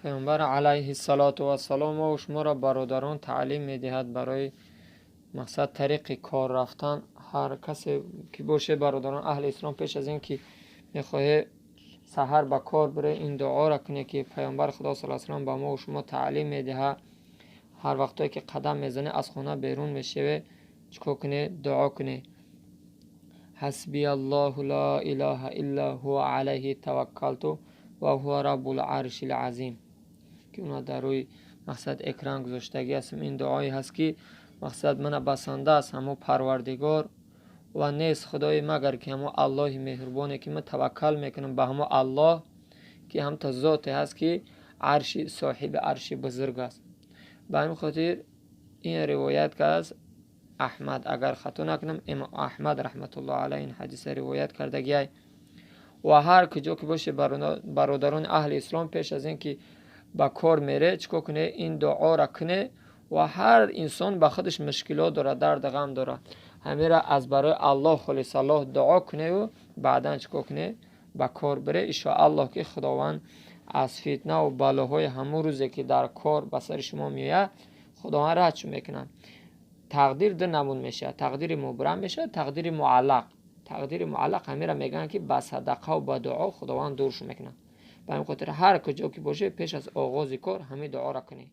Паёмбар алайҳиссалоту вассалом мо шуморо, бародарон, таълим медиҳад барои мақсад тариқи кор рафтан. Ҳар касе ки боше, бародарон аҳли ислом, пеш аз ин ки мехоҳе саҳар ба кор бире, ин дуоро куне, ки Паёмбар Худо саллаллоҳу алайҳи васаллам ба мо шумо таълим медиҳад. Ҳар вақтое ки қадам мезанӣ, аз хона берун мешаве, чӣ кор кунӣ? Дуо кунӣ: "Ҳасбияллоҳу ла илаҳа илла ҳува алайҳи таваккалту ва ҳува раббул аршил азим", ки уна дар рӯи мақсад экран гузоштагӣ ҳастем. Ин дуое ҳаст, ки мақсад мана басанда аст ҳамо Парвардигор ва нест худое, магар ки ҳамо Аллоҳи меҳрубоне, ки ман таваккал мекунам ба ҳамо Аллоҳ, ки ҳамта зоте ҳаст, ки арши соҳиби арши бузург аст. Ба ҳамин хотир ин ривоят кардааст Аҳмад, агар хато накунам, имом Аҳмад раҳматуллоҳ алайҳ ин ҳадиса ривоят кардагиай. Ва ҳар куҷо ки боше, бародарони аҳли ислом, пеш аз ин ки ба кор мере, чӣ кор куне? Ин дуоро куне. Ва ҳар инсон ба худаш мушкилот дорад, дарду ғам дорад, ҳамира аз барои Аллоҳ холисаллоҳ дуо куневу баъдан чӣ кор куне? Ба кор бире. Иншоаллоҳ, ки Худованд аз фитнаву балоҳои ҳамун рӯзе, ки дар кор ба сари шумо меояд, Худованд радшо мекунад. Тақдир ду намуд мешавад: тақдири мубрам мешавад, тақдири муаллақ. Тақдири муаллақ ҳамира мегӯянд, ки ба садақаву ба дуо Худованд дуршо мекунад. Ба ҳамин хотир ҳар куҷо ки боше, пеш аз оғози кор ҳамин дуоро кунед.